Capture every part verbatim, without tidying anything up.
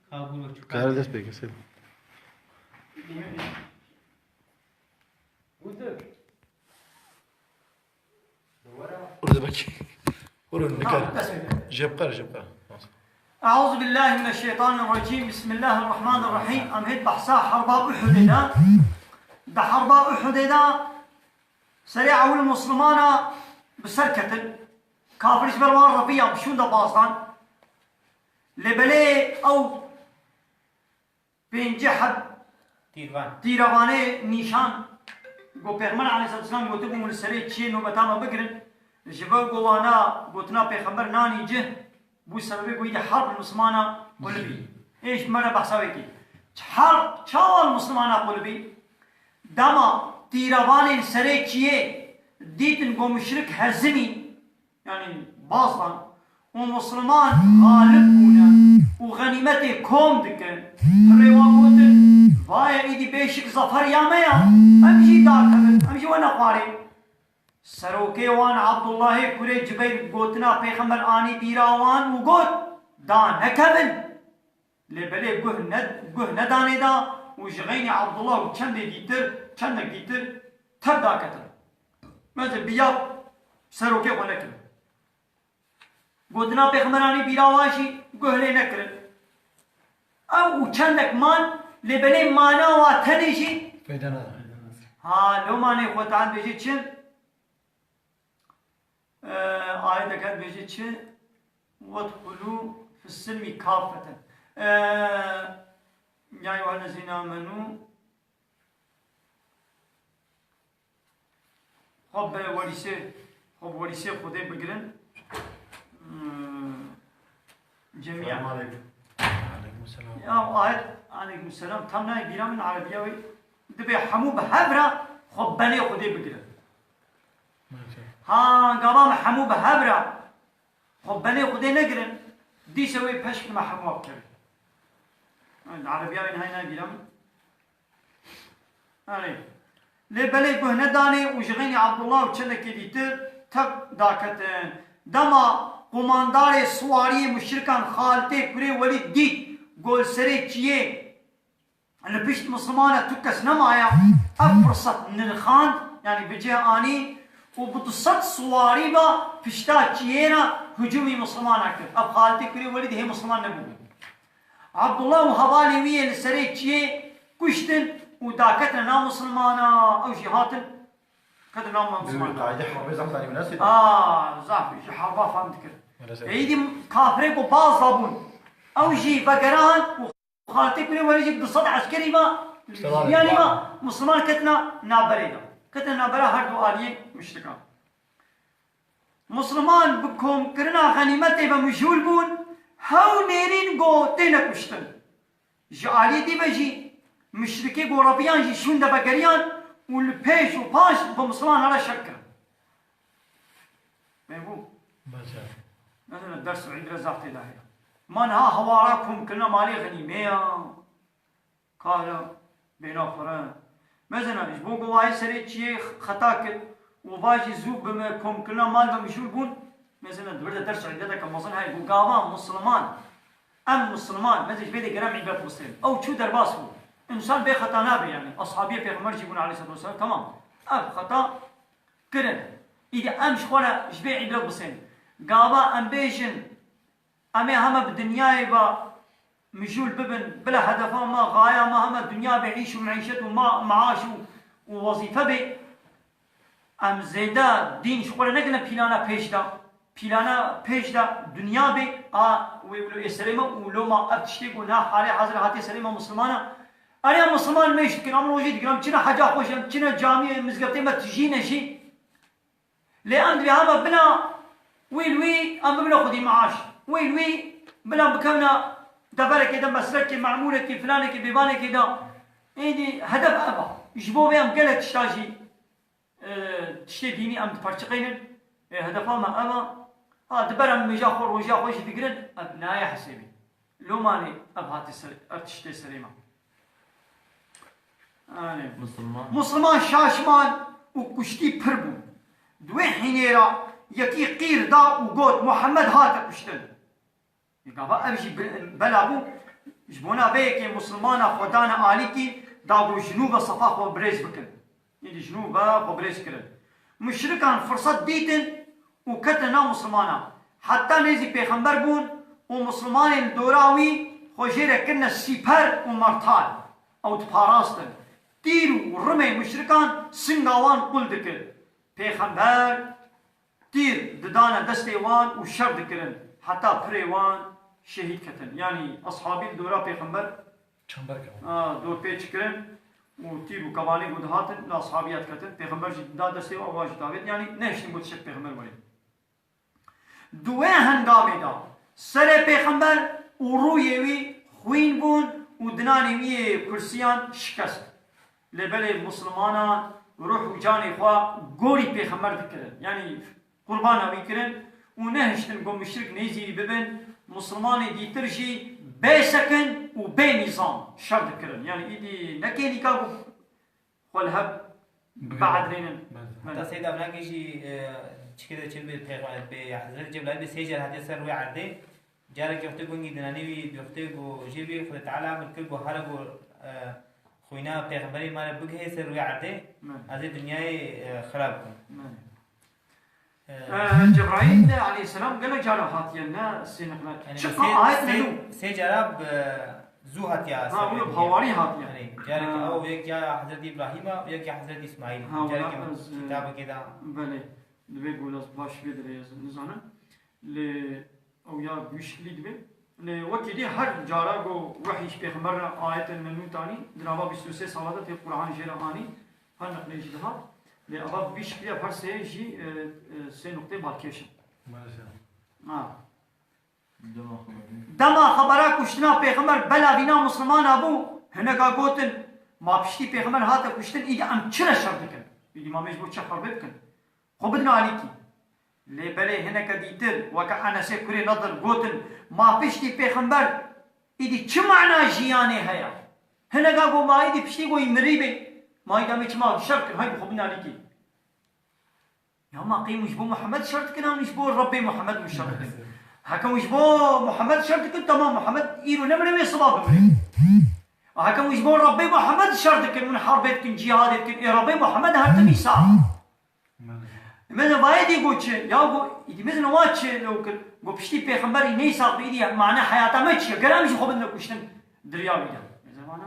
Qehre dest pê ke, sê. Û de bekî. Hûrûn nikar. Tamam, dest pê. Jê biqer, jê biqer. Eûzubillahimineşşeytanirrecîm. Bismillahirrahmanirrahîm. Em hêt behsa herba Uhudê de. Di herba Uhudê de serê ewil Muslimana bi ser ketin. Kafir ji ber wan reviya bi şûn de baz dan. Lê belê ew pêncî heb Tîrvan. Tîrevanê nîşan ku Pêxember aleyhisselatu vesselam gotibû, hûn li serê çiyê nobeta me bigirin, ji ber ku wana gotina Pêxember nanî cih, bû sebebê ku îdî herb li Mislimana qulibî. Ê ji me re behsa wê kî. Herb çawa li Mislimana qulibî? Dema tîrevanên serê çiyê dîtin ku muşrik hezimî, yanî baz dan û Misliman xalib bûne û xenîmetê kom dikin, hirê wan gotin, vaye îdî bêşik zafer ya me ya, em jî dakevin, em jî wene xwarê. Serokê wan Abdullahê kurê Cibeyr gotina Pêxember anî bîra wan û got, da nekevin. Lê belê guh ne, guh nedanê da û ji xeynî Abdullah û çendê dîtir, çendek dîtir tev daketin. Meze biya serokê xwe nekirin. Gotina Pêxemberanî bîra wan jî guh lê nekirin. Ew û çendek man, lê belê mana wa tenê jî Feyda nada. Ha, lomanê xwe tan bêjê çi? Ee, ayeteke dibêje çi? Wedhulû fis-silmî kaffeten. Ee, ya eyyuhellezîne amenû. Xwe bi werîsê, xwe bi werîsê Xwedê bigirin. Hmm, cemî. Selamun aleyküm. Aleyküm selam. Ya ayet, aleyküm selam. Tam nayê bîra min erebiya wê. Dibê hemû bi hev re xwe belê Xwedê bigirin. Ha, gava me hemû bi hev re xwe belê Xwedê negirin, dîse wê peşk me hemû bikevin. Li erebiya wê niha nayê bîra min. Erê. Lê belê guh nedanê û ji xeynî Abdullah û çendekê dîtir tev daketin. Dema qumandarê siwariyê muşrikan Xalitê kurê Welîd dît, ku li serê çiyê li pişt Mislimana tu kes nemaye, ev firset nirxand, yanî bi cih anî û bi du sed siwarî ve pişta çiyê re hicûmî Mislimana kir. Ev Xalitê kurê Welîd hê Misliman nebûbû. Abdullah û hevalê wî yê li serê çiyê kuştin û daketine nav Mislimana, ew jî hatin ketin nav Mislimana. Qaîdê herbê zaf zanî min nesî. A, zaf ji herba fam dikir. Maalesef. Êdî kafirê ku baz dabûn, ew jî vegeran û Xalitê kurê Welîd jî bi du sed eskerî ve, Misliman. Yanî ve Misliman ketina navberê de. Ketina navbera her du aliyê muşrikan. Misliman bi komkirina xenîmetê ve mijûl bûn, hew nêrîn ku têne kuştin. Ji aliyê dî ve jî muşrikê ku reviyan jî şûn de vegeriyan û li pêş û paş bi Misliman re şer kirin. Mebû. Baş e. Mesela ders û îbre zaf tê de heye. Ma niha hewara komkirina malê xenîmê ya. Kahra bêna xwe re. Mezena, ji bo ku wayê serê çiyê xeta kir û va jî zû bi me komkirina mal ve mijûl bûn. Mezena, di vir de ders û îbreteke mezin heye. Ku gava Misliman, em Misliman, mezin ji vê de gerem îbret bistên. Ew çû derbas bû. Însan bê xeta nabe yanî. Ashabiyê Pêxember jî bûn aleyhisselatu vesselam. Tamam. Ev xeta kirin. Îdî em ji xwe re ji vê îbret bistên. Gava em bêjin, em ê heme bi dinyayê ve mijûl bibin, bila hedefa me, xaya me heme dinya be, îş û meîşet û ma-, meaş û, û wezîfe be. Em zêde dîn ji xwe re nekirine pîlana pêş de. Pîlana pêş de dinya be, a wê wilo ê serê me û loma ev tiştê ku niha halê hazir hatiye serê me Mislimana. Erê em Misliman mêş dikin, em rojî dikin, em çine heca xwe jî, em çine camiyê, mizgeftê me tijîne jî. Lê em divê hema bila wî li wî em bibine xwedî meaş. Wî li wî bila em bikevine deverekê de, mesrekê, memûrekê, filanekê, bêvanekê de. Êdî hedef ev e. Ji bo vê em gelek tişta jî, e, tiştê dînî em diperçiqînin. Ê, hedefa me ev e. Ha, diber em mêja xwe, roja xwe jî digirin, ev nayê hesêbê. Lomanê ev hatî ser, ev tiştê serê me. Anê. Musulman. Musulman şaşman û kuştî pir bû. Di wê hînê re yekî qîr da û got, Muhammed hate kuştin. Gava ev jî bi-, bela bû. Ji bona vê yekê Musulmana xwe dane alîkî, da ku ji nû ve sefa xwe birêz bikin. Êdî ji nû ve xwe birêz kirin. Muşrikan firset dîtin û ketin nav Musulmana. Heta nêzî Pêxember bûn û Musulmanên li dora wî xwe jê re kirine sîper û mertal. Ew diparastin. Tîr û rimê muşrikan singa wan qul dikir. Pêxember tîr didane destê wan û şer dikirin, heta pirê wan şehîd ketin. Yanî eshabî li dora Pêxember, Çember kevin. a, dorpêç kirin û tîr û kevanê ku dihatin, li eshabî ya diketin. Pêxember jî da destê wan, wan jî davêt. Yanî nehiştin ku tişek Pêxember werê. Di wê hengamê de serê Pêxember û rûyê wî xwîn bûn û dinanê wî yê kursiyan şikest. Lê belê Musulmanan ruh û canê xwe gorî Pêxember dikirin. Yanî qurbana wî kirin û nehiştin ku muşrik nêzî wî bibin, Musulmanê dîtir jî bê sekin û bê nîzam şer dikirin. Yanî îdî ne kêlîka ku xwe li hev Bigire. biadrênin. Bes. Belê. Heta Seyyid Evlakê jî, e, çikê de çi bi pêxember, bi Hezretî Cebraîl bi sê car hatiye ser rûyê erdê. Carekê wextê ku hingî dinanî wî, wextê ku jê bî Xwedê Teala emir kir ku here ku, e, xwîna pêxemberê me re bigihê ser rûyê erdê, Belê. ez ê dinyayê, e, xirab bikim. Belê. E, Ee, Cebraîl de aleyhisselam gelek cara hatiye, ne sê nexle. Yani Çiqa sê, ayet sê, ne nû? sê cara bi zû hatiya Ha, ser bunu rûyê. Hawarî hatiye. Yani, carekê Ha. ew yek ya Hezretî Îbrahîm e, yek ya Hezretî Îsmaîl. Ha, Carekê wala ez, e, kitabekê de. Belê. Divê ku ez baş vê dirê ez nizanim. Lê ew ya bi wî şiklî dibe. Lê wekî dî her cara ku wehî ji Pêxember re ayetên me nû tanî, di nava bîst û sê sala de tê Quran jê re anî, her neqlê jî dihat. Lê eva bi vî şiklî ya her sê jî, e, e, sê nuqtê balkêş in. Maalesef. Ha. Dema xebera. Dema xebera kuştina Pêxember bela vîna Musulmana bû, hineka gotin, ma piştî Pêxember hate kuştin, îdî em çi re şer dikin? Îdî ma me ji bo çi herbê bikin? Xwe bidin alîkî. Lê belê hineke dîtir, weke Enesê kurê Nedir gotin, ma piştî Pêxember îdî çi mana jiyanê heye? Hineka got, ma îdî piştî ku wî mirî bê, ma îdî em ê çima şer bikin? Haydi xwe bidin alîkî. Ya ma qey hûn ji bo Muhammed şer dikin, an ji bo Rebbê Muhammed hûn şer dikin? Heke hûn ji bo Muhammed şer dikin, temam, Muhammed îro nemire wê siba bimire. Heke hûn ji bo Rebbê Muhammed şer dikin, hûn herbê dikin, cîhadê dikin, ê Rebbê Muhammed her timî sar. Mezin vayê dî got çi? Ya got, îdî mezin wa çi lew kir? Got, piştî pêxemberî neysax bi îdî mane heyata me çi ye? Ger em jî xwe bidin kuştin, diriya wî de. Mezin vana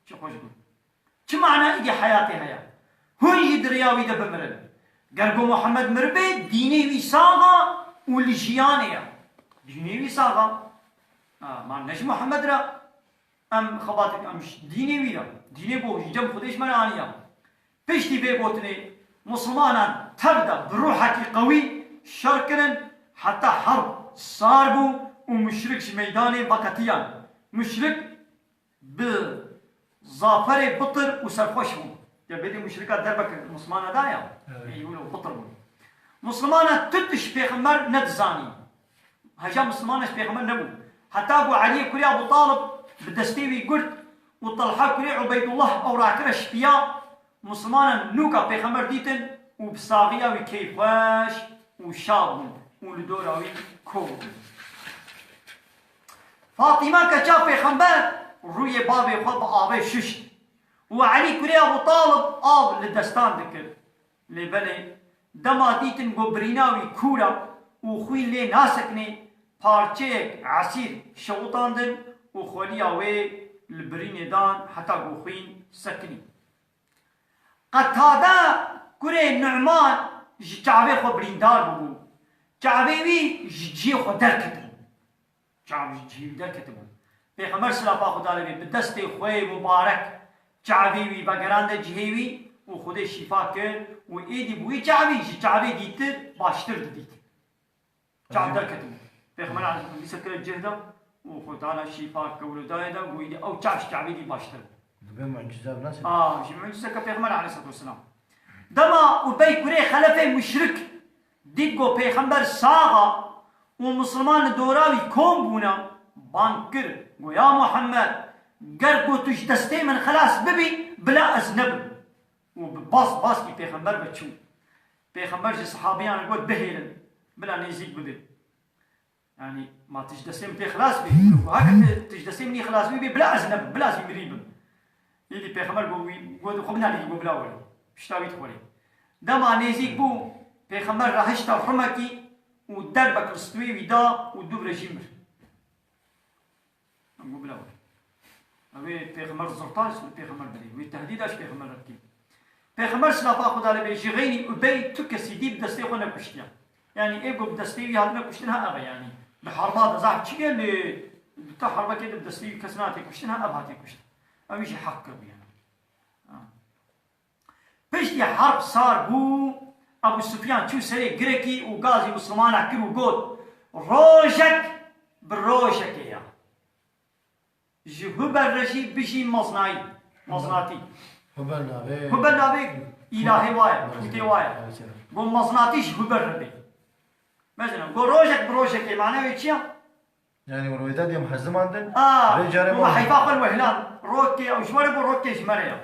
çi xweş got. Çi mana îdî heyatê heye? Hûn jî diriya wî de bimirin. Ger got Muhammed miribe, dînê wî sax a û li jiyanê ye. Dînê wî sax a. Ha, ma ne ji Muhammed re. Em xebatê em ji dînê wî re, dînê ku ji cem Xwedê ji me re aniya. Piştî vê gotinê, Musulmanan tev de bi ruhekî qewî şer kirin, heta herb sar bû û muşrik ji meydanê veqetiyan. Muşrik bi zaferê bitir û serxweş bûn. Ya bêdê muşrika derbeke Musulmana da ya. Evet. Ey, wilo bitir bûn. Musulmana tu tişt pêxember nedizanî. Heja Musulmana ji pêxember nebû. Heta ku Eliyê kurê Abu Talib bi destê wî girt û Talha kurê Ubeydullah ew rakire şipiya, Musulmanan nûka pêxember dîtin û bi saxiya wî keyfxweş û şad bûn û li dora wî kor bûn. Fatîma keça pêxember rûyê bavê xwe bi avê şişt û Elî kurê Abu Talib av li destan dikir. Lê belê, dema dîtin ku birîna wî kûr e û xwîn lê nasekinê, parçeyek esîr şewitandin û xweliya wê li birînê dan heta ku xwîn sekinî. Qetade kurê Nu'man ji çavê xwe birîndar bûbû. Çavê wî ji cihê xwe derketibû. Çav ji cihê wî derketibû. Pêxember silafa Xwedê lê bê bi destê xwe yê mubarek çavê wî vegerande cihê wî û Xwedê şîfa kir û êdî bi wî çavî ji çavê dîtir baştir didît. Çav derketibû. Pêxember aleyhisselam dîsa kire cih de û Xwedê Teala şîfa kewr û dayê de û êdî ew çav ji çavê dî baştir bû. Dibe mucize nasıl? A, ji mucizeke Pêxember aleyhisselatu vesselam. Dema Ubey kurê Xelefê muşrik dît ku Pêxember sax a û Musulman li dora wî kom bûne, bang kir, got, Ya Muhammed, ger ku tu ji destê min xilas bibî, bila ez nebim. Û bi bas baskî Pêxember ve çû. Pêxember ji sehabiyan re got, Bihêlin, bila nêzîk bibin. Yanî, ma tu ji destê min tê xilas bî. Heke tu, tu ji destê min xilas bî, bê bila ez nebim, bila ez jî mirî bim. Êdî Pêxember got wî, got xwe binalî, got bila werî. Pişta wî dixwerî. Dema nêzîk bû, Pêxember rahişta rimekî û derbek li stûyê wî da û dûv re jî mir. Em got bila werî. Ew ê Pêxember zirta ji Pêxember birî. Wî tehdîda ji Pêxember re dikî. Pêxember silafa Xweda lê bê ji xeynî Ubey tu kesî dî bi destê xwe nekuştiya. Yanî ê ku bi destê wî hatine kuştin ha ev e yanî. Di harba de zaf çi ye lê di te harbekê de bi destê wî kes nate kuştin ha ev hate kuştin. Ew jî heq kir bû yanî. Ha. Piştî herb sar bû, Ebû Sufyan çû serê girekî û gazî Mislimana kir û got, rojek bi rojekê ya. Ji Hubel re jî bijî meznayî, meznatî. Hubel navê. Hubel navê îlahê wa ye, pûtê wa ye. Go meznatî ji Hubel re bê. Mesela, go rojek bi rojekê, mane wê çi ya? Yani rojda diyem hezimandin. A, rê care go me heyfa xwe li wehlan, rokê, ew ji we re go rokê ji me re ya.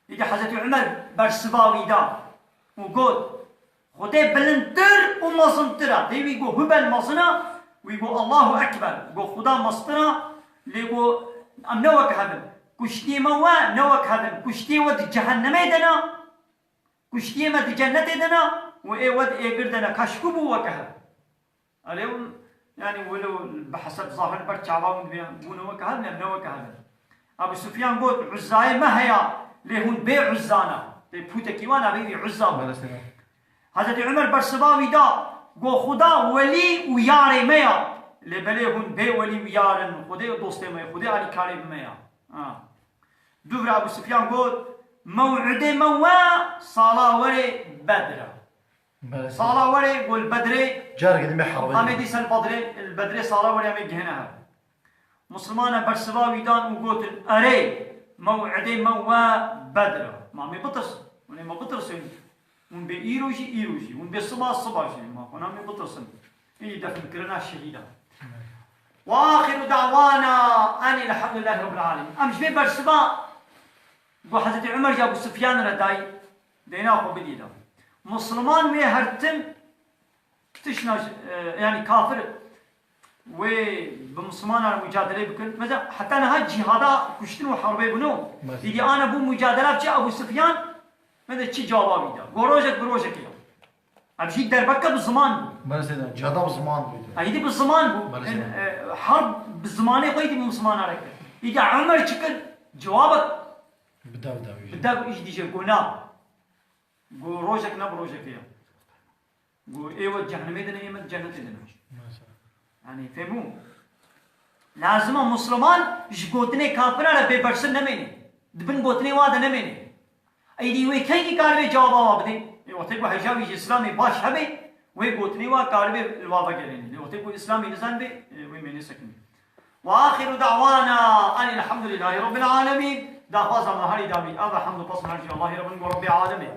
Îdî Hezretî Umer bersiva wî da û got, Xwedê bilindtir û mezintir e. Dê wî got Hubel mezin e, wî got Allahu Ekber, got Xuda mestir e, lê got em ne wek hev in. Kuştiyê me we ne wek hev in. Kuştiyê we di cehennemê de ne, kuştiyê me di cennetê de ne û ê we di êgir de ne. Ka ji ku bû weke hev? Erê hûn, yanî wilo bi heseb zahir ber çavan dibê, bûne weke hev ne, ne weke hev in. Ebû Sufyan got, Uzzayê me heya, lê hûn bê Uzza ne. Lê pûtekî wan navê wî Uzza bû. Belê sena. Hezretî Umer bersiva wî da, got, Xuda welî û yarê me ya. Lê belê hûn bê welî û yar in, Xwedê dostê me, Xwedê alîkarê me ya. Ha. Dûvra Ebû Sufyan got, mew'idê me we sala werê Bedr e. Belê. Sala werê got li Bedrê. Careke din bê herbê. Amê dîsa li Bedrê, li Bedrê sala werê em ê gihine hev. Mislimana bersiva wî dan û gotin, erê, mew'idê me we Bedr e. Ma em ê bitirsin. Hûn ê me bitirsin. Hûn bê îro jî, îro jî. Hûn bê siba, siba jî. Ma xwe em ê bitirsin. Ê defnkirina şehîdan. Ve axiru da'wana enî elhamdulillahî rabbil alemin. Em ji vê bersiva ku Hezretî Umer ji Ebû Sufyan re dayî, deyna xwe bidî da. Misliman wê her tim tişna, e, yanî kafir wê bi Mislimanan re mucadele bikin. Mesela heta niha cîhada kuştin û herbê bûno. Mesela. Îdî ana bû mucadela biçe Ebû Sufyan, mesela çi cewaba wî da. Go rojek bi rojekê ya. Ev jî derbeke bi ziman bû. Belê seyda, cihada bi ziman bû. Êdî bi ziman bû. Belê seyda. E, harb bi zimanê xwe êdî bi Mislimana re kir. Îdî Umer çi kir? Cewabek. Bi dev de wî. Bi dev îş dîje go na. Go rojek ne bi rojekê ya. Go ê we cehennemê de ne, ê me cennetê de ne. Mesela. Yanî fehmû? Lazim e Misliman ji gotinê kafira re bêbersiv nemêne. Di bin gotinê wa de nemêne. Êdî wê kengî karibê cewaba wa bidê? Ê wextê ku heja wî ji Îslamê baş hebe, wê gotinê wa karibê li wa vegerêne. Lê wextê ku Îslamê nizanibê, ê, wê mêne sekinî. Ve axiru da'wana enî elhamdulillahî rabbil alemîn. Daxwaza me herî dawî ev e, hemd û pesn her jî Allahî re bin, go Rebbê alemê.